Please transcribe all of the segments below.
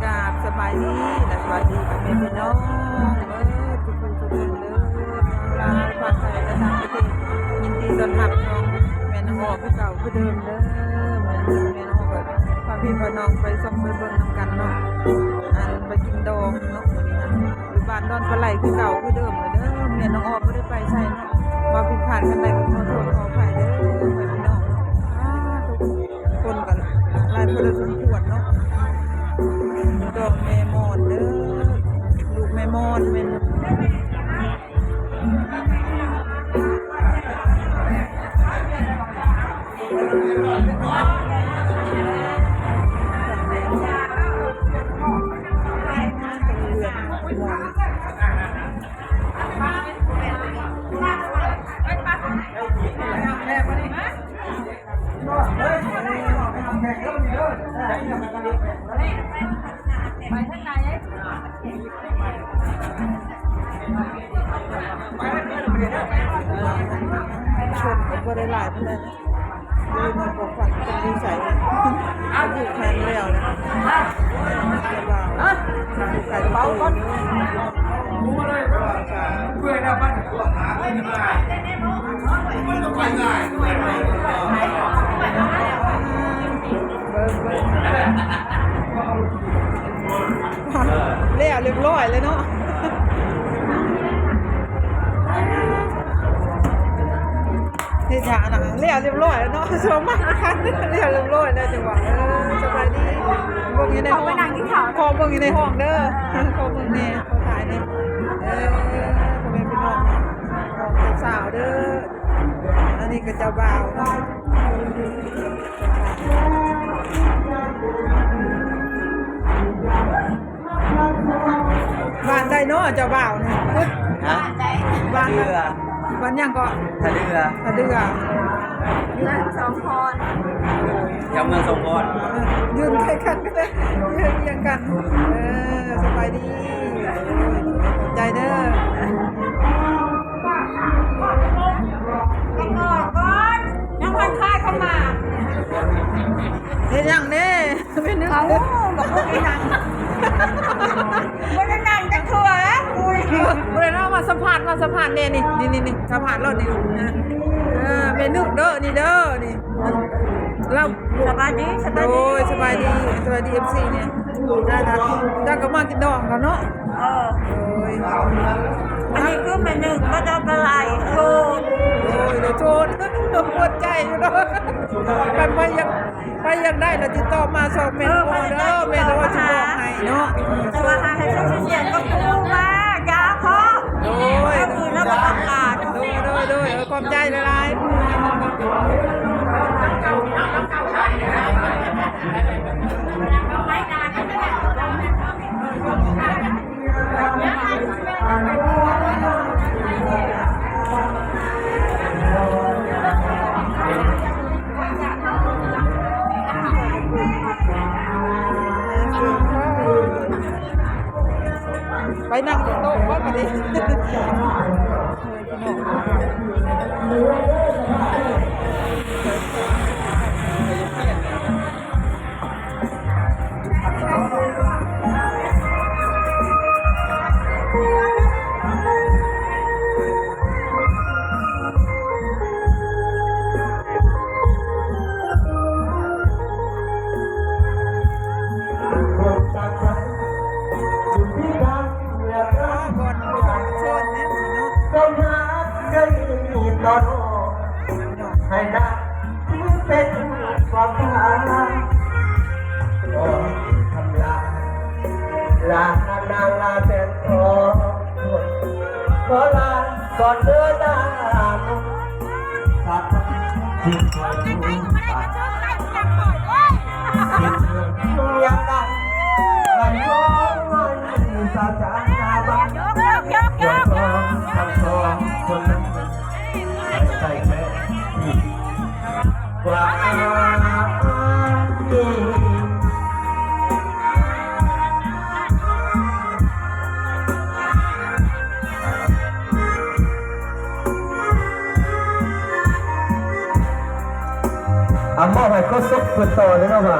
ກາບສະບາຍດີ ແລະ ສະຫວັດດີພໍ່ແມ່ພີ່ນ້ອງເບິດທຸກຜູ້ທຸກຄົນເດີ ທັງລາວ ຝັ່ງໄທ ແລະ ຕ່າງປະເທດ. ຍິນດີຕ້ອນຮັບນ້ອງແມ່ນ້ອງອອກຄືເກົ່າຄືເດີມເດີ. ມື້ນີ້ແມ່ນ້ອງອອກກໍພາພີ່ພານ້ອງໄປຊ່ອງໄປເບິ່ງນຳກັນເນາະ ອັນໄປກິນດອງເນາະ. ມື້ນີ້ນະ ຢູ່ບ້ານດອນປາໄຫຼຄືເກົ່າຄືເດີມເດີ. ແມ່ນ້ອງອອກບໍ່ໄດ້ໄປໃສເນາະ. ວ່າຜິດພາດຄັນໃດກໍຂໍໂທດຂໍອະໄພເດີພໍ່ແມ່ພີ່ນ້ອງ. ອ້າ ທຸກຄົນກໍຫຼາຍພໍສົມຄວນເນາະ. ດອງແມ່ມອນເດີ ລູກແມ່ມອນແມ່ນ ຄົນກໍບໍ່ໄດ້ຫຼາຍປານໃດ. ບໍ່ຮູ້ຂອງຂວັນເພິ່ນຢູ່ໃສ ຢູ່ແຂວງແລ້ວນະ. ແຕ່ວ່າຢູ່ໄກປະຕູ ແລ້ວລຽບລ້ອຍແລ້ວເນາະ. ເຮັດຫຍັງນະ ແລ້ວລຽບລ້ອຍແລ້ວເນາະ. ຊ່ວງມາທັນ ແລ້ວລຽບລ້ອຍແລ້ວ ຈັງຫວະ. ເອີ ສະບາຍດີ ເບິ່ງຢູ່ໃນຫ້ອງ ຂໍເບິ່ງຢູ່ໃນຫ້ອງເດີ ຂໍເບິ່ງແດ່ ຂໍຖ່າຍແດ່. ເອີ ພໍ່ແມ່ພີ່ນ້ອງ ຂອງເຈົ້າສາວເດີ ອັນນີ້ກໍເຈົ້າບ່າວເນາະ. ບ້ານໃດເນາະເຈົ້າບ່າວນີ້? ຮະ? ບ້ານໃດ? ບ້ານ ທ່າເດື່ອ. ບ້ານຫຍັງເກາະ? ທ່າເດື່ອ. ທ່າເດື່ອ ຢູ່ສອງຄອນ ເຈົ້າເມືອງສອງຄອນ. ເອີ ຢືນໃກ້ກັນກໍໄດ້ ຢືນຮຽງກັນ. ເອີ ສະບາຍດີ ຂອບໃຈເດີ. ໄປກ່ອນກ່ອນ ຍັງພັນຄ້າຍເຂົ້າມາ. ເຮັດຫຍັງເດ້? ເປັນໜຶ່ງ ເອົ້າ ບໍ່ໄດ້ນັ່ງ ບໍ່ໄດ້ນັ່ງຈັກເທື່ອແລ້ວ. ອຸ້ຍ ບໍ່ໄດ້ເນາະ ມາສຳພາດ ມາສຳພາດແດ່ນີ້ ນີ້ໆ ສຳພາດໂລດນີ້. ເອີ ເອີ ແມ່ນຶກເດີ ນີ້ເດີ ນີ້ ລາວ ສະບາຍດີ ສະບາຍດີ ໂດຍ ສະບາຍດີ ສະບາຍດີ ເອັຟຊີ ນີ້ ໄດ້ລະ ຈັກກໍມາກິນດອງກັນເນາະ. ເອີ ໂດຍ ອັນນີ້ຄືແມ່ນຶກ ກໍຈະໄປໄລ່ໂທດ ໂດຍ ໂທດ ປວດໃຈຢູ່ເນາະ. ຄັນໃຜຢາກ ໃຜຢາກໄດ້ລະຕິດຕໍ່ມາຊ່ອງແມ່ນ ເອີ ເດີ ແມ່ນວ່າຊິບອກໃຫ້ເນາະ. ແຕ່ວ່າຫາໃຫ້ຊື່ສຽງກັບຜູ້ມາ ຢ່າພໍ ໂດຍ ເອີ ນຳປະກາດ ໂດຍ ໂດຍ ໂດຍ ເອີ ຂອບໃຈຫຼາຍໆ. ໄປນັ່ງຢູ່ໂຕະກ່ອນບາດນີ້. ມອບໃຫ້ໂຄສົກເພິ່ນຕໍ່ເລີຍເນາະວ່າ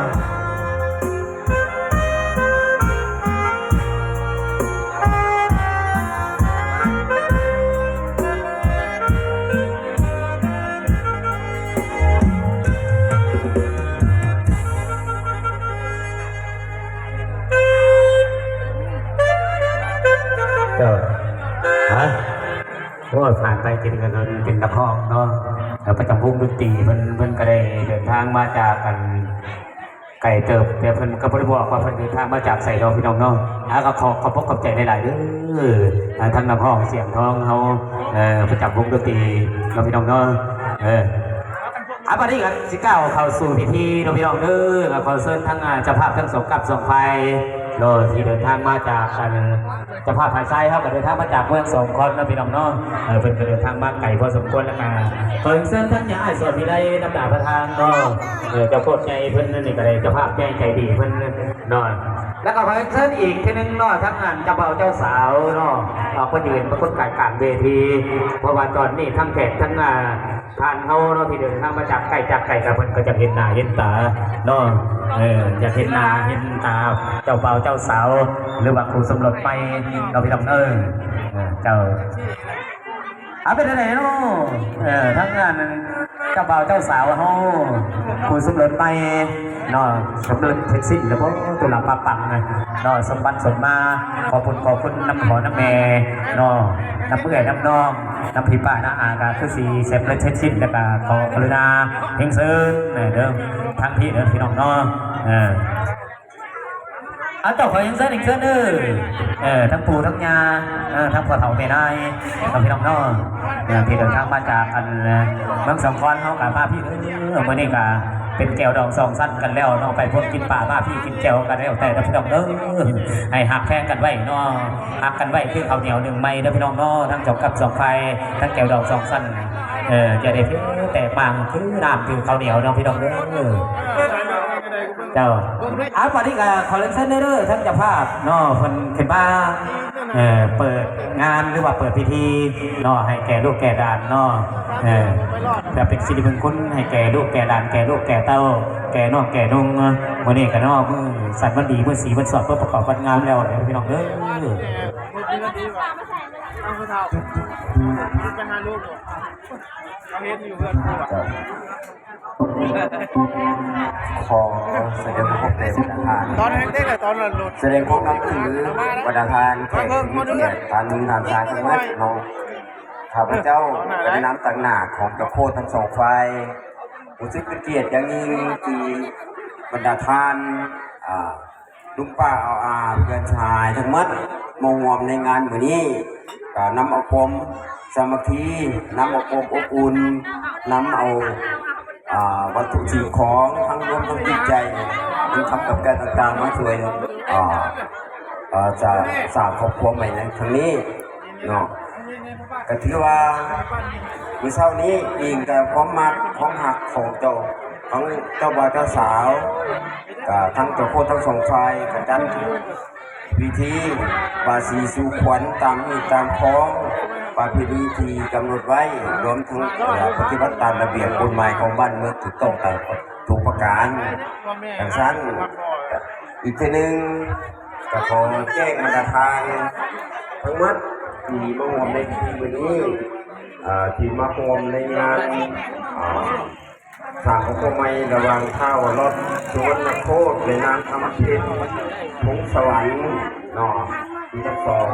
ເຈົ້າ ຮະ ໂອ້ ຜ່ານໄປເປັນ ເປັນນັກຮ້ອງເນາະ ເອີ ປະຈຳວົງດົນຕີ ເພິ່ນ ເພິ່ນກໍໄດ້ເດີນທາງມາຈາກອັນ ໄກເຕີບ ແຕ່ເພິ່ນກໍບໍ່ໄດ້ບອກວ່າເພິ່ນເດີນທາງມາຈາກໃສດອກ ພີ່ນ້ອງເນາະ. ອ່າ ກໍຂໍຂອບອົກຂອບໃຈຫຼາຍໆເດີ ອ່າ ທັງນັກຮ້ອງສຽງທອງເຮົາ ເອີ ປະຈຳວົງດົນຕີເນາະ ພີ່ນ້ອງເນາະ ເອີ. ອ່າ ບັດນີ້ກໍຊິກ້າວເຂົ້າສູ່ພິທີເນາະ ພີ່ນ້ອງເດີ. ກໍຂໍເຊີນທັງ ອ່າ ເຈົ້າພາບທັງສອງກັບສອງຝ່າຍເນາະ ທີ່ເດີນທາງມາຈາກ ອັນ ເຈົ້າພາບຝ່າຍຊາຍເຮົາກໍເດີນທາງມາຈາກເມືອງສອງຄອນເນາະ ພີ່ນ້ອງເນາະ ເອີ ເພິ່ນກໍເດີນທາງມາໄກພໍສົມຄວນ ແລ້ວກໍຂໍເຊີນທັງຍາອ້າຍສອນວິໄລ ນຳດາປະທານເນາະ ເອີ ເຈົ້າໂຄດໃຫຍ່ເພິ່ນ ອັນນີ້ກໍໄດ້ເຈົ້າພາບໃຫຍ່ໃຈດີເພິ່ນເນາະ ແລ້ວກໍຂໍເຊີນອີກເທື່ອໜຶ່ງເນາະ ທັງອັນເຈົ້າບ່າວເຈົ້າສາວເນາະ ອອກມາຢືນປາກົດກາຍກາງເວທີ ເພາະວ່າຕອນນີ້ທັງແຂກທັງ ອ່າ ທ່ານເຮົາເນາະ ທີ່ເດີນທາງມາຈາກໃກ້ຈາກໄກ ກໍເພິ່ນກໍຢາກເຫັນໜ້າເຫັນຕາເນາະ ເອີ ຢາກເຫັນໜ້າເຫັນຕາເຈົ້າບ່າວເຈົ້າສາວ ຫຼືວ່າຄູ່ສົມລົດໃໝ່ເນາະ ພີ່ນ້ອງເອີຍ ເອີ ເຈົ້າ ເອົາ ເປັນຈັ່ງໃດເນາະ ເອີ ທາງງານເຈົ້າບ່າວເຈົ້າສາວເຮົາ ຄູ່ສົມລົດໃໝ່ ເນາະ ສຳເລັດເສັດສິ້ນແລ້ວບໍ່ ຕຸລາປາປັງນະເນາະ ສົມບັດສົມມາ ຂອບຄຸນ ຂອບຄຸນນຳພໍ່ນຳແມ່ເນາະ ນຳເອື້ອຍນຳນ້ອງ ນຳພີ່ປ້ານ້າອາ ກໍຄືຊິສຳເລັດເສັດສິ້ນ ແລ້ວກໍຂໍກະລຸນາຮຽນເຊີນເດີ ທາງພີ້ເດີພີ່ນ້ອງເນາະ ເອີ ເອົາ ເຈົ້າຂໍຮຽນເຊີນ ຮຽນເຊີນເດີ ເອີ ທັງປູ່ທັງຍ່າ ເອີ ທັງພໍ່ເຖົ້າແມ່ນາຍ ເນາະ ພີ່ນ້ອງເນາະ ເອີ ທີ່ເດີນທາງມາຈາກອັນ ເມືອງສອງຄອນເຮົາກໍມາພີ້ເດີ ມື້ນີ້ກໍເປັນແກ້ວດອງສອງຊັ້ນກັນແລ້ວເນາະ ໄປພຸ້ນກິນປາ ມາພີ້ກິນແຈ່ວກັນແລ້ວແຕ່ເດີພີ່ນ້ອງເດີ ໃຫ້ຮັກແພງກັນໄວ້ເນາະ ຮັກກັນໄວ້ຄືເຂົ້າໜຽວໜຶ້ງໄມ້ເດີພີ່ນ້ອງເນາະ ທັງສອງກັບສອງຝ່າຍ ທັງແກ້ວດອງສອງຊັ້ນ ເອີ ຢ່າໄດ້ແຕກໝ້າງຄືນ້ຳຄືເຂົ້າໜຽວເນາະພີ່ນ້ອງເດີ ເຈົ້າ ອ່າ ບັດນີ້ກໍຂໍຮຽນເຊີນເດີ ທັງເຈົ້າພາບເນາະ ເພິ່ນຂຶ້ນມາ ເອີ ເປີດງານ ຫຼືວ່າເປີດພິທີເນາະ ໃຫ້ແກ່ລູກແກ່ຫຼານເນາະ ເອີ ເພື່ອເປັນສິລິມຸງຄຸນໃຫ້ແກ່ລູກແກ່ຫຼານ ແກ່ລູກແກ່ເຕົ້າ ແກ່ນ້ອງແກ່ນຸ່ງ ມື້ນີ້ກໍເນາະ ມື້ສັນວັນດີ ມື້ສີວັນສອດ ເພື່ອປະກອບວັນງາມແລ້ວເດີພີ່ນ້ອງເດີ ເອົາເຮັດຢູ່ເຮືອນ ຂໍສະແດງຄວາມເປັນທາງ ຕອນເດັກໆ ຕອນນັ້ນໂລດ ສະແດງຄວາມນັບຖື ບັນດາທ່ານແຂກທີ່ມີກຽດ ທ່ານໜຶ່ງທ່ານຊາຍທັງໝົດເນາະ ຂ້າພະເຈົ້າ ໃນນາມຕາງໜ້າຂອງເຈົ້າໂຄດທັງສອງຝ່າຍ ຮູ້ສຶກເປັນກຽດຢ່າງຍິ່ງທີ່ບັນດາທ່ານ ອ່າ ລຸງປ້າອາວອາ ເພື່ອນຊາຍທັງໝົດ ມາຮ່ວມໃນງານມື້ນີ້ ກໍນຳເອົາຄວາມສາມັກຄີ ນຳເອົາຄວາມອົບອຸ່ນ ນຳເອົາ ອ່າ ວັດຖຸສິ່ງຂອງ ທັງລວມທັງຈິດໃຈ ເງິນຄຳກັບແກ້ວຕ່າງໆ ມາຊ່ວຍ ອ່າ ເອີ ຈະສ້າງຄອບຄົວໃໝ່ໃນຄັ້ງນີ້ເນາະ. ກໍຖືວ່າມື້ເຊົ້ານີ້ອີງແຕ່ຄວາມມັກຄວາມຮັກຂອງເຈົ້າ ທັງເຈົ້າບ່າວເຈົ້າສາວ ກໍທັງເຈົ້າໂຄດທັງສອງຝ່າຍ ກໍຈັດພິທີບາສີສູ່ຂວັນຕາມຮີດຕາມຄອງ ປະເພນີທີ່ກຳນົດໄວ້ ລວມທັງ ເອີ ປະຕິບັດຕາມລະບຽບກົດໝາຍຂອງບ້ານເມືອງຖືກຕ້ອງຕາມທຸກປະການ. ຈັ່ງຊັ້ນ ອີກເທື່ອໜຶ່ງ ກໍຂໍແຈ້ງບັນດາທ່ານທັງໝົດທີ່ມາຮ່ວມໃນພິທີມື້ນີ້ ເອີ ທີ່ມາຮ່ວມໃນງານ ເອີ ສ້າງຄອບຄົວໃໝ່ລະຫວ່າງທ້າວຫຼອດສຸວັນນະໂຄດ ແລະ ນາງຄຳເພັນ ພົງສະຫວັນເນາະ ທີ່ທັງສອງ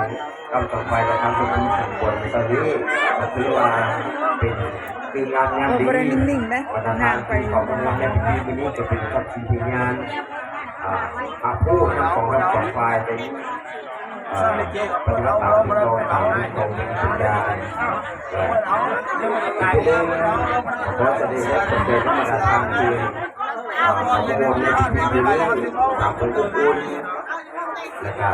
ກຳສັງໄປ ແລະ ທຳພິທີສົມຄວນໃນເຊົ້ານີ້ ກໍຖືວ່າເປັນຄືງາມຍາມດີ ບັນດາທ່ານທີ່ເຂົ້າຮ່ວມໃນພິທີມື້ນີ້ ກໍເປັນສັກຂີພະຍານ ອ່າ ພະຜູ້ທັງສອງ ທັງສອງຝ່າຍໄດ້ ເອີ ປະຕິບັດຕາມທີ່ຕ້ອງຕາມຂອງເປັນສັນຍາ ເອີ ເປັນເລື່ອງ ຂໍສະເດດເດີ ເປັນທຳມະດາທາງທີ່ ເອີ ເຂົ້າຮ່ວມໃນພິທີນີ້ ຕາມອົບອຸ່ນ ແລ້ວກະ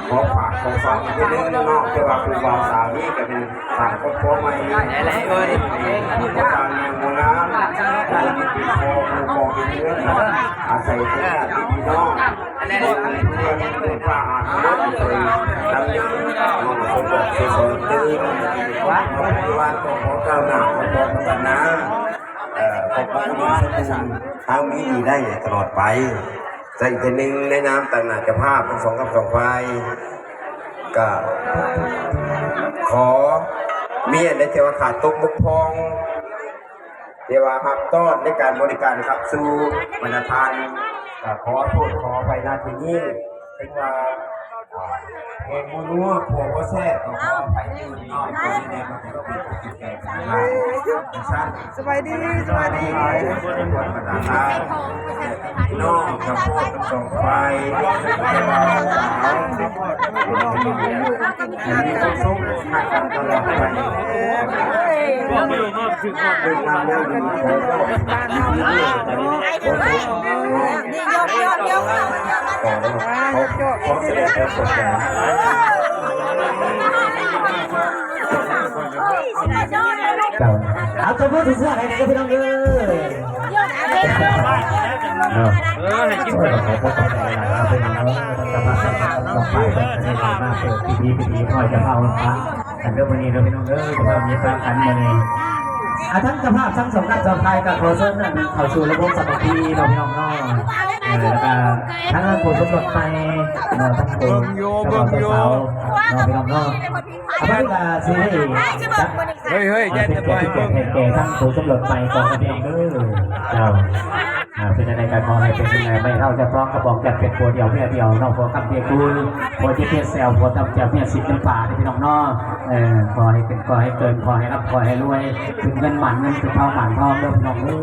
ຂໍຝາກ ຂໍຝາກເປັນເລື່ອງເນາະ ແຕ່ວ່າຜູ້ບ່າວສາວນີ້ກໍເປັນ ສ້າງຄອບຄົວໃໝ່ ໄດ້ໆ ເອີຍ ສ້າງແນວງາມ ເປັນພໍ່ຜູ້ຄອງເຮືອນ ອາໄສເພື່ອຍາດພີ່ນ້ອງ ເພື່ອເປັນຟ້າອາດເລີດຊ່ວຍນຳ ເອີ ຊ່ວຍບອກຊ່ວຍສອນຕື່ມ ເພື່ອປະຕິວັດຕໍ່ພໍ່ກ້າວໜ້າ ແລະ ພໍ່ພັດທະນາ ເອີ ໃຫ້ຄວາມອຸດົມສົມບູນ ທັງມີດີໄດ້ຕະຫຼອດໄປ. ແລະ ອີກເທື່ອໜຶ່ງ ໃນນາມຕາງໜ້າເຈົ້າພາບທັງສອງກັບສອງຝ່າຍ ກໍຂໍມີອັນໃດທີ່ວ່າຂາດຕົກບົກຜ່ອງ ທີ່ວ່າຮັບຕ້ອນໃນການບໍລິການຂັບສູ່ບັນດາທ່ານ ກໍຂໍໂທດຂໍອະໄພນະທີ່ນີ້ ເຖິງວ່າ ອ່າ ແກງບໍ່ນົວ ຂົ້ວບໍ່ແຊບ ກໍຂໍອະໄພເດີເນາະ. ສະບາຍດີ ສະບາຍດີ ພີ່ນ້ອງຈຳພວກທັງສອງຝ່າຍ ໃຫ້ມີຄວາມສຸກຮັກກັນຕະຫຼອດໄປ. ເດີນທາງຢ່າງດີ ຂໍໃຫ້ມີຄວາມສຸກ. ເອົາຕົບມືສົດໆໃຫ້ແດ່ເດີພີ່ນ້ອງເດີ. ເນາະ ເອີ ໃຫ້ກິນ ໂອ້ຍ ຂໍຂອບໃຈຫຼາຍໆ ພີ່ນ້ອງເອີຍ ສຳລັບທັງສອງຝ່າຍ ເພິ່ນໄດ້ມາເປີດພິທີ ພິທີ ພໍຈະເຂົ້າ ກັນເດີມື້ນີ້ເດີພີ່ນ້ອງເອີຍ ທີ່ວ່າມີປາກັນມື້ນີ້. ອ່າ ທັງເຈົ້າພາບທັງສອງຝ່າຍກໍຂໍເຊີນນັ້ນເຂົ້າສູ່ລະບົບສາມັກຄີເນາະພີ່ນ້ອງເນາະ. ເອີ ແລ້ວກໍທັງຜູ້ສົມລົດໃໝ່ເນາະ ທັງຜູ້ເຈົ້າບ່າວເຈົ້າສາວເນາະພີ່ນ້ອງເນາະ. ອ່າ ບັດນີ້ກໍຊິໃຫ້ຈັດ ເຮີ້ຍໆ ຢ່າ ອ່າ ເປັນກຽດ ເປັນກຽດໃຫ້ແກ່ທັງຜູ້ສົມລົດໃໝ່ກ່ອນເນາະພີ່ນ້ອງເດີ. ເຈົ້າ ອ່າ ເປັນຈັ່ງໃດກໍຂໍໃຫ້ເປັນໃບເຮົາຈະຕ້ອງກະບອກຈັດເປັນຜົວດຽວເມຍດຽວເນາະ ຜົວຄຳເມຍຄູນ ຜົວຈິດເພດແຊວ ຜົວທຳແຈວເມຍສິດຈຳປາເດີພີ່ນ້ອງເນາະ. ເອີ ຂໍໃຫ້ເປັນ ຂໍໃຫ້ເກີນ ຂໍໃຫ້ຮ່ຳ ຂໍໃຫ້ລວຍ ເງິນໝານເງິນ ເງິນທອງໝານທອງເດີພີ່ນ້ອງເອີຍ.